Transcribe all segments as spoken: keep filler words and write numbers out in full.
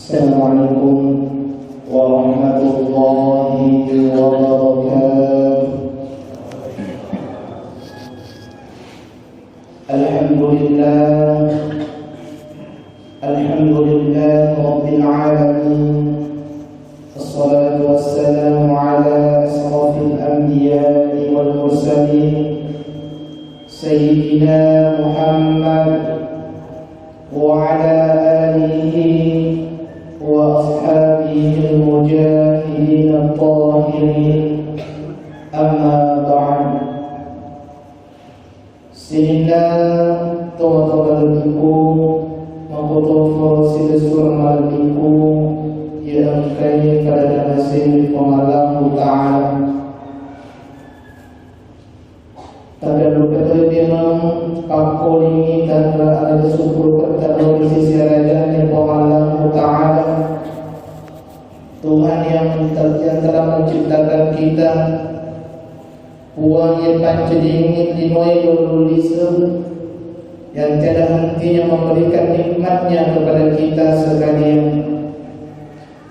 السلام عليكم ورحمة الله وبركاته. الحمد لله. الحمد لله رب العالمين. الصلاة والسلام على أشرف الأنبياء والمرسلين سيدنا محمد وعلى آله وأصحابه المجاهدين الطاهرين. أما بعد. Sininna tomatoa malebbiku, makkutoparo silessureng malebbiku, iya engkaé pada nasengngi Puang Allahu Ta'ala. Tagallu-gallu memang pakkolingi tanra ada sepuluh pertama di sisi rajanna Puang Allahu Ta'ala. Tuhan yang ter-, yang telah menciptakan kita, Puang yang pancajingngi linoé lolo lise, yang tiada hentinya memberikan nikmatnya kepada kita sekalian.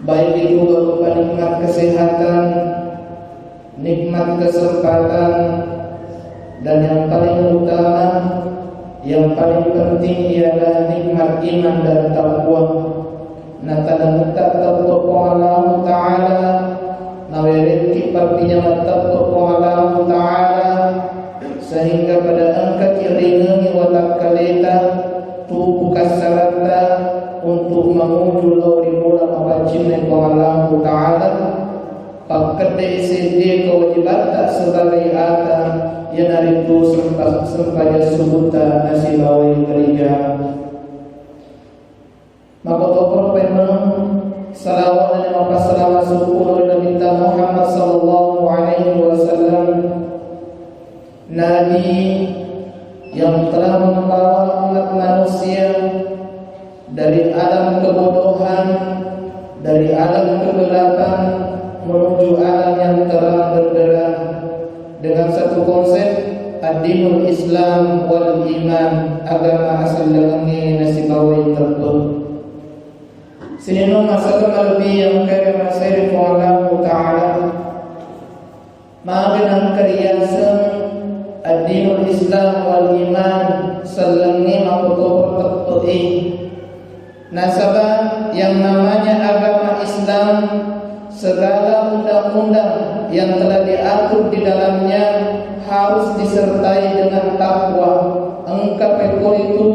Baik itu berupa nikmat kesehatan, nikmat kesempatan, dan yang paling utama, yang paling penting ialah nikmat iman dan takwa. Natanengetta teppe Puang Allahu Ta'ala, nawerekki pappinyama teppe Puang Allahu Ta'ala, sehingga pada engkaki ringengi watakkaleta, tubu kassaratta untuk manuju lao ri bola mapaccinna Puang Allahu Ta'ala, pakkedde seddi kewajibatta sebagai ata, iyanaritu sempa-, sempajang subutta nasibawai gereja. Makkutoparo paimeng salawat dan mappasalama sukku ri Nabitta Muhammad sallallahu alaihi wasallam, Nabi yang telah membawa umat manusia dari alam kebodohan, dari alam kegelapan menuju alam yang terang benderang. Dengan satu konsep, ad-dinul Islam wal iman, agama asellengengnge nasibawai teppe. Sininna masalah malebbi yang kaya masai Puang Allahu Ta'ala. Maga nangka riaseng ad-dinul Islam wal iman, sellengnge makkutoparo teppe'e. Nasaba yang namanya agama Islam, segala undang-undang yang telah diatur di dalamnya harus disertai dengan takwa. Engka pekko ritu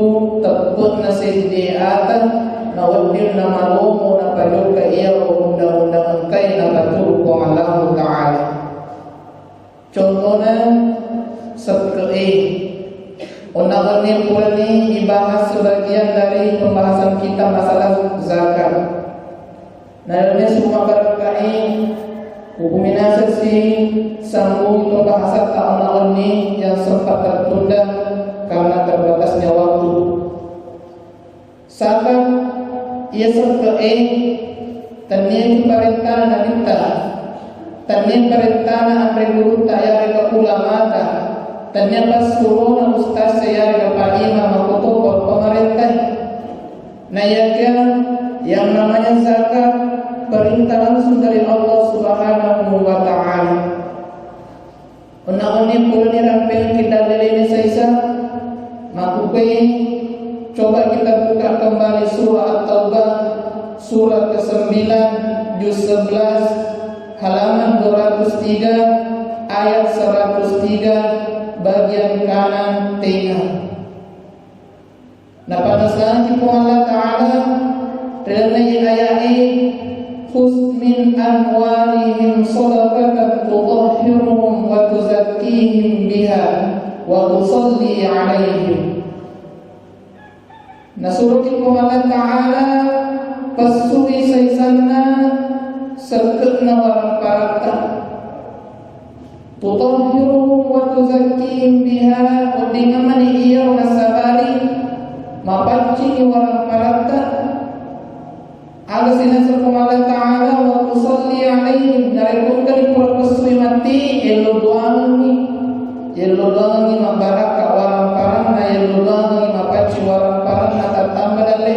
teppe'na seddi ata, nawedding namalomo napajokka iya undang-undang engkae napaturu Puang Allahu Ta'ala. Contohna, sekke'e. Onna wenni purani ibahas sebagian dari pembahasan kita masalah zakat. Nah, dalamnya semua barangkai hukum minasa si sambung pembahasan tak onna wenni yang sempat tertunda karena terbatasnya waktu. Zakat, iya sekke'e, tennia itu parentana Nabitta, tennia parentana anre gurutta yarega ulamata, tennia passurona ustazza yarega paimang makkutoparo pamarentae. Naiyakia yang namanya zakat perintah langsung dari Allah Subhanahu wa Ta'ala. Onna wenni purani rampengki dallelena saisa, makkukue, coba kita buka kembali surah At-Taubah, surah kesembilan, juz sebelas, halaman dua ratus tiga, ayat seratus tiga, bagian kanan tengah. Napanesangi Puang Allah Ta'ala ri lalenna aya'e, "Khudz min amwalihim shadaqatan tutahhiruhum wa tuzakkihim biha wa tusalli 'alaihim." Nasuroki Puang Allah Ta'ala, "Passui saisanna sekke'na waramparatta." Tutahhiruhum wa tuzakkihim biha, weddingnga mani iyaro nassabari mapaccingi waramparatta. Aga sininna Puang Allah Ta'ala, "Wa tusalli 'alaihim," narekko engkani pura pessui matti, ello doangengngi, ello doangengngi mabbarakka waramparanna, ello doangengngi mapaccing waramparanna, tattamba dalle.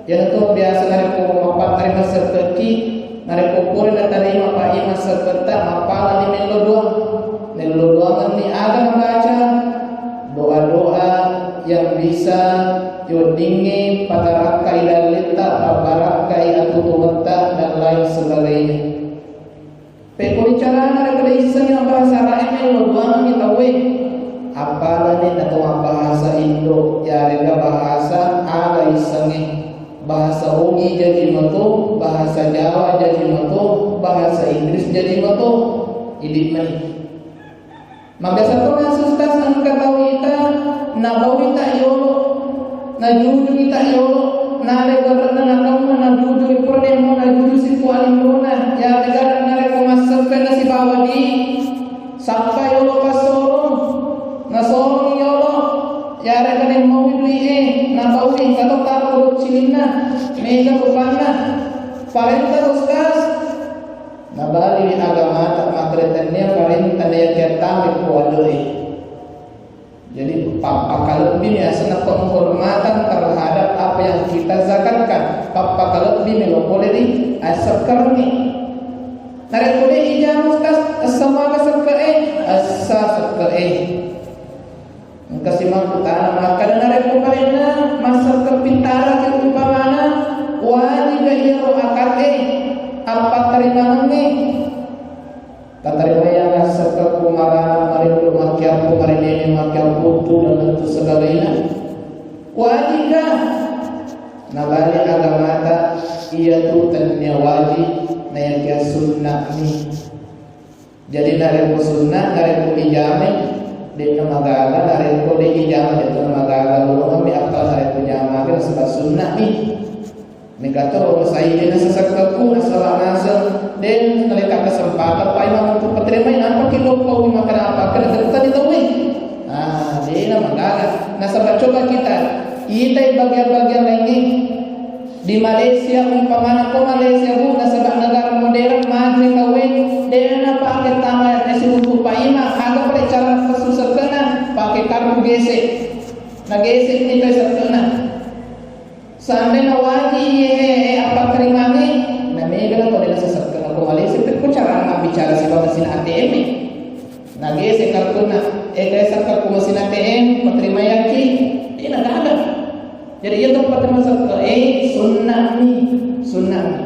Iyanatu biasa narekko mappattari massekkekki, narekko pura natarima paimeng sekketta, mappalani mello doang. Mello doangenni aga nabaca? Doa-doa yang bisa weddingngi patarakkai dalletta, pabbarakkai atuo-tuotta, dan lain sebagainya. Pekko bicarana rekko de issengngi mabbahasa Arae, mello doangengngi tauwe. Appalani nato mabbahasa Indo, yarega bahasa aga issengnge. Bahasa Ogi jaji mato, bahasa Jawa jaji mato, bahasa Inggris jaji mato. Idi mani. Mabiasa to naseng, Ustaz, engka tau ita, nabau ita yolo, najuju ita yolo, nale gerre'na nakamma najuju, pura demo najuju siku alimrona, ya tegara narekko masseppe nasibawa di sappa yolo passorong, nasorong yolo, ya rega demo dui e, nabau engka to taro cilinna, mega rupanna, parenta, Ustaz. Nabaliwi agamata makkeda tennia parenta nayakiya tama ko adoe. Jadi, pappakalebbimi asenna penghormatan terhadap apa yang kita zakatkan. Pappakalebbimi lo pole ri assekkerni. Narekko de ijama, Ustaz, essa maga sekke'e? Essa sekke'e. Engka si makkutana makkeda, narekko parenna massekke pittaraki umpamana, wajiga iyaro akad e appattarimangengnge. Tatarima iya massekkekku marana, marindu, makkiappu, marinene, makkiapputtu, dan lain sebagainya. Wajiga. Nabali agamata, iyatu tennia wajib, nayakia sunna'mi. Jadi narekko sunnah, narekko ijamai, de'na magaga, narekko de ijama, de'na magaga. Lolongeng mi appa narekko jamai, nasaba sunnah mi. Mega to saidena sesekkekku, nasaba naseng, de naleka kesempatan paimeng untuk paterimai, nampaki loppaui makkeda apa, kena tadi tauwe. Ah, de'na magaga. Nasaba coba kita, itai bagian-bagian lainnya. Di Malaysia, umpamana ko Malaysia, Bu, nasaba negara modern, maju tauwe, de'na napake tama S untuk paimeng, aga pale cara pesu sekkena, pake kartu gesek. Na gesek ni to sekkena. Seandainya wajib ye, eh, apa terimane, na mega na to de nasesekkena ko Malaysia, pekko cara bicara sibawa mesin A T M e. Nagese kartunna, eh, kaisakka ku mesin A T M, paterimayakki, eh, nagaga. Jadi, iya tempat termasuk, eh, sunnah mi, sunnah mi.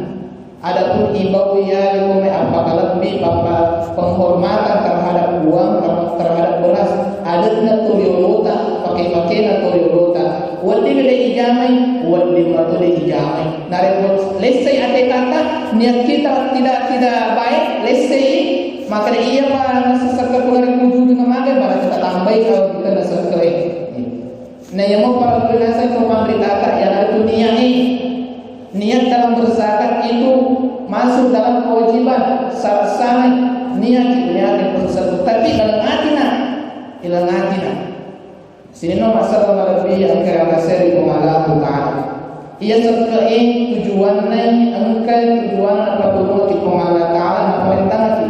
Adapun imbau iya, imbau mai appakalebbi, pappa-, penghormatan terhadap uang, ter-, terhadap beras, adatna to riolota, pake-pakena to riolota. Wedding de ijamai, wedding mato de ijamai. Narekko lessai ate tata, niat kita tidak, tidak baik, lessai, maka iya pa nasesakka pula ri kujudu na magai, bara kita tambai kalau kita nasakka e. Nah, yang mau para guru nasai ko panritata, yang itu niat e. Niat dalam berzakat itu masuk dalam kewajiban, syarat sahih, niat, niat yang perlu satu. Tapi dalam hati nah, dalam hati nah. Sininna masalah malebbi engka riaseng ri Puang Allahu Ta'ala. Iya sekke'e tujuanna engka tujuanna patulungki Puang Allah Ta'ala naparentangki.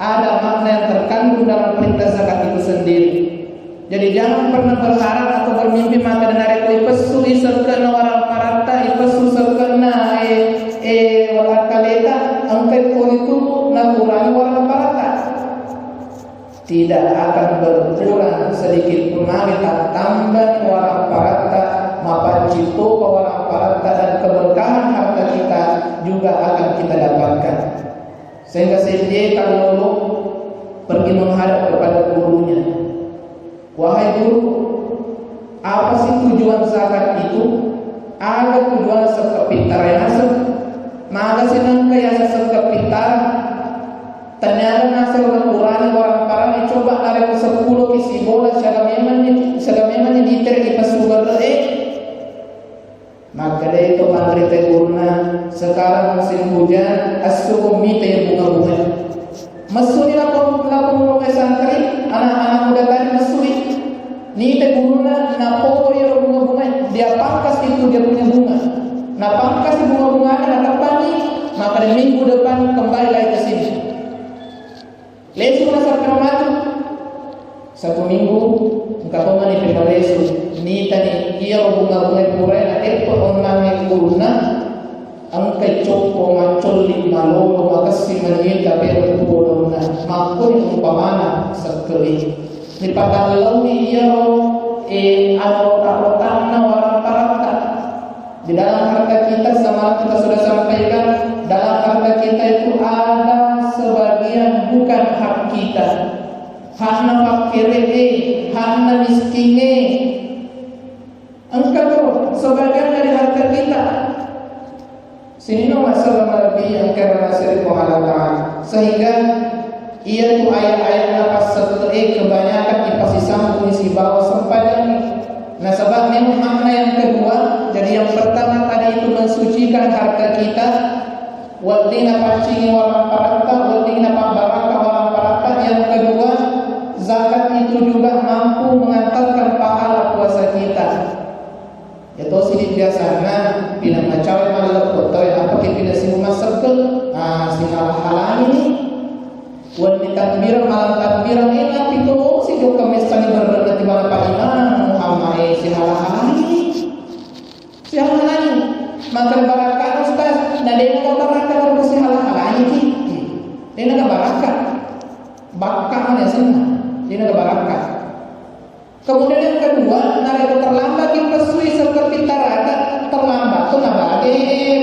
Ada makna yang terkandung dalam perintah zakat itu sendiri. Jadi jangan pernah berharap atau bermimpi maka narekko ipessui sekke'na warang paratta, ipessu sekke'na, eh, eh, watakkaleta, engka pole tu nakurangi warang paratta. Tidak akan berkurang sedikit pun lagi, tattamba warang paratta, mapaccing topa warang paratta, dan keberkahan harta kita juga akan kita dapatkan. Sehingga sedia kalau pergi menghadap kepada gurunya. Wahai guru, apa sih tujuan zakat itu? Aga tujuan sekke'e pittara naseng? Maga sih nengka yaseng sekke'e pittara? Ternyata naseng Al-Qur'an warang parani, coba narekko seppulo ki sibola, siaga memangni, siaga memangni ditereki passuberre e? Makkedai to panrita guruna, sekarang musim hujan, esso ko mita iya bunga-bunga. Messuni lako, lako pondok pesantren, anak-anak muda tadi messuni. Nita guruna, napoto iya bunga-bunga, dia pangkas itu dia punya bunga. Napangkas bunga-bunga, nateppangi, maka minggu depan kembali lagi ke sini. Lesu na sakkara matu. Satu minggu, engka tomani pemalesu. Nitani, Iyaro bunga-bunga purae nateppe onnangnge ulunna, engkai coppo maccolli malolo makessing mani tapero tudonna. Makkoni umpamana sekke'e. Ripatallaui iyaro, eh, anu rota-rotanna warang paratta. Di dalam harta kita, semalam kita sudah sampaikan, dalam harta kita itu ada sebagian bukan hak kita. Hakna fakkire'e, hakna miskingnge. Engka tu sebagian dari harta kita. Sininna masalah malebbi engka ri Puang Allah Ta'ala. Sehingga iyatu ayat-ayatna passekke'e kebanyakan ipasisambung sibawa sempajangnge. Nasaba memang makna yang kedua, jadi yang pertama tadi itu mensucikan harta kita, wedding napaccingi warang paratta, wedding napabbarakka warang paratta. Yang kedua, zakat itu juga mampu mengantarkan pahala puasa kita. Iya tosi di biasanna, pinang macawe malleppo tauwe, apa ke pinang simu massekke, ah, sihala-halangi ni. Wenni takbirang, malam takbirang, eh, napi tosi jokka messani berrena ti bala Pak Imam Muhammad, eh, sihala-halangi ni. Sihala-halangi. Makan barakka, Ustaz, na dena barakka, baru sihala-halangi ki. Dena barakka. Bakka mana senna. Dena barakka. Kemudian yang kedua, narekko terlambat ki pessui seperti taraga, terlambat tu nabage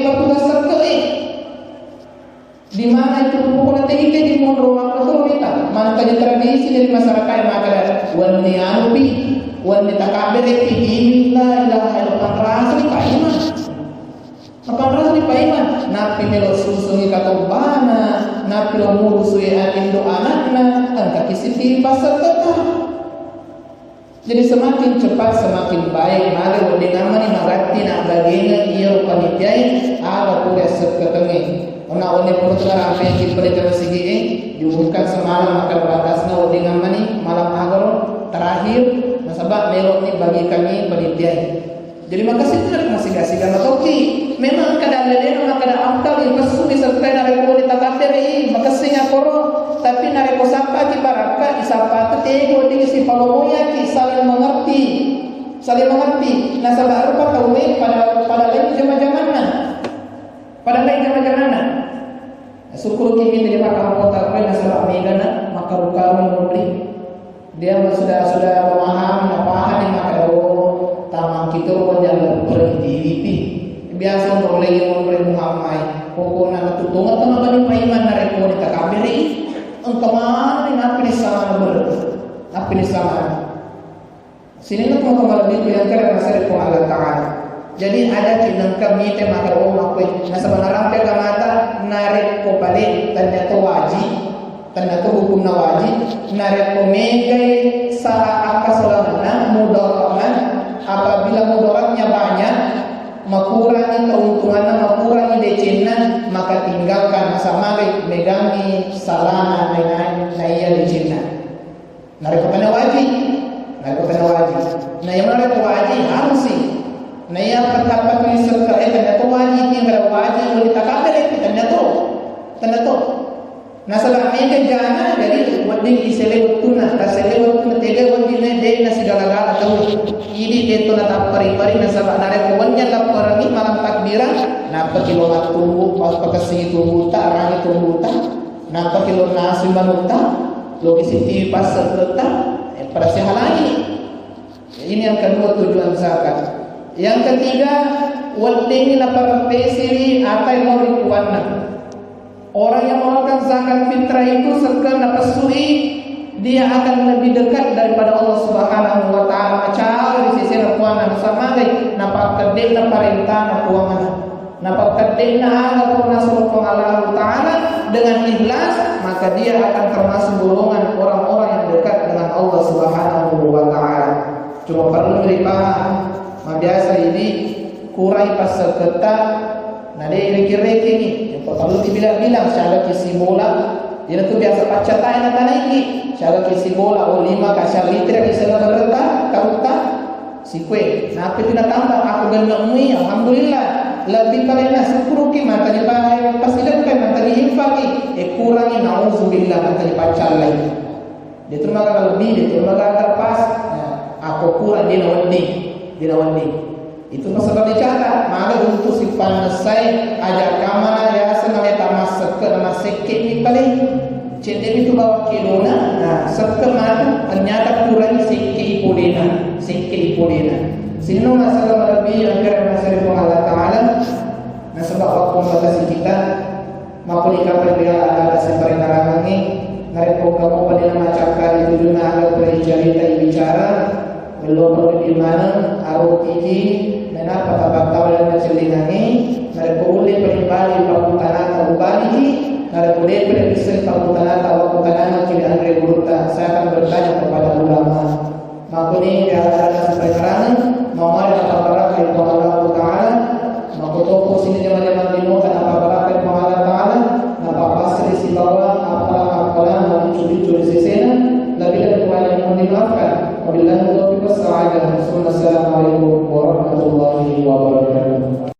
petugas sekke'e. Di mana itu pokokna tegi-tegi monro waktu tu kita, mancaji tradisi dari masyarakat yang makkeda, wenni anu pi, wenni takabbere pi, la ilaha illallah, panrasa ni Pak Imam. Napanrasa ni Pak Imam, nappi melo susungi katobbana, nappi lo murusui indo anakna, engkaki siti passekketa. Jadi semakin cepat semakin baik, male wedding ammani magatti nabbagengeng iyaro panitiae aga pura sekketengnge. Onna wenni pura tu narampeki panitiae sigi'e, diumumkan semalam maka batasna wedding ammani malam agaro terakhir, nasaba meloni bagikangngi panitiae. Jadi makessing tu narekko massiga-siga matoki. Memang engka dalle-dallena makkeda afdal ipessumi sekke'e narekko takabbere i, makessing akkoro. Tapi narekko sappaki barakka, isappa tu tegi wedding sipalomoyaki, saling mengerti. Saling mengerti. Nasaba rupa tauwe pada, pada laing jama-jamanna. Pada laing jama-jamanna. Sukkuruki mita di pakkampota koe nasaba megana makkaru-karu monri. Dia sudah, sudah memahami, napahami, maka, oh, tamang kita pun jangan pergi di T V. Biasa untuk lagi monri Muhammad. Pokoknya tutunga tengah bani paiman narekko ni takabiri. Engka mana ni napi ni sama ber. Napi ni sama. Sininna tomatoa malebbiku yang kere masere Puang Allah Ta'ala. Jadi, ada ki nengka mite makkeda, oh, makkoi. Nasaba narampe agamata, narekko pale, tenniato wajib, tenniato hukumna wajib, narekko megai sa-, akkasolanna, mudaratna, apabila mudaratnya banyak, makurangi keuntunganna, makurangi decenna, maka tinggalkan, nasaba magai, megangi salana, nai-, nai-, naiya decenna. Narekko tennia wajib, narekko tennia wajib. Nah, yang narekko wajib harus sih. Nah, iya pendapat ni serta eh tennia to wajib, yang kada wajib, wajib takabere, tennia to. Tennia to. Nasaba mega jana, jadi wedding isele wettuna, tasele wettuna, tega wedding ne, de nasigala-gala tau. Idi de to natappari-pari, nasaba narekko wenni tapparengi malam takbiran, nappa kilo mattubu, pakassi tubuta, rangi tubuta. Nappaki lo nasui manutta, loki sittiwi passekketta, eh, pada sihalangi. Ini yang kedua tujuan zakat. Yang ketiga, weddingi naparepesiri atai lao ri puanna. Orang yang mengeluarkan zakat fitrah itu sekke napessui, dia akan lebih dekat daripada Allah Subhanahu wa Ta'ala. Macau di sisi puanna, nasaba magai napakkedde'na parentana puanna. Napakkedde'na aga pura nasuro Puang Allahu Ta'ala dengan ikhlas, maka dia akan termasuk golongan orang-orang yang dekat dengan Allah Subhanahu wa Ta'ala. Cuma perlu dipaham, mabiasa ini kurai pasal ketta, na de reki-reki ni. Yang perlu dibilang-bilang, siaga ki sibola, dia tu biasa paccatai na tanaiki, siaga ki sibola, oh lima ka siaga liter ki sena bereta, karutta. Sikue, napi tu natamba, aku genne mui, alhamdulillah. Lebbi palenna sukkuruki mata di pasidekkai, mata di infaki, e kurangi, nauzubillah, mata di paccallai. Dia tu maga lebbi, dia tu maga pas. Nah, aku kurang dia wedding. Ira wedding. Itu pasal dicatat, maka untuk sipannessai aja kamana yaseng naleta massekke na massekke ni pale. Cedde itu bawa kedona, nah, sekke matu ternyata kurangi sekke ipodena, sekke ipodena. Sinno masalah lebih yang kira masih Allah Ta'ala. Nasaba waktu membatasi kita, makkuni kapang ri aga-aga siparengngerangengnge, narekko engka mopa de' namacakkari tujunna aga pura icarita ibicara, wello perlu maneng, arotiki, menapa tapattau dalam macellingangnge, narekko ulle panimbali pakkutanata ubaliki, narekko de'pa de' bissai pakkutanata wakkutanangki ri anre ulutta, saya akan bertanya kepada ulama. Makkuni ri aga-aga siparengngerangengnge, maumaja napabbarakkai Puang Allahu Ta'ala, makkutoppo sininna jama-jamang limota napabbarakkai Puang Allah Ta'ala, napappasri sibawa appala-appala mabiccu-biccu ri sesena, lebih dan kurang yang mohon dimaafkan. Wabillahi taufiq wassa'adah. Wassalamualaikum warahmatullahi wabarakatuh.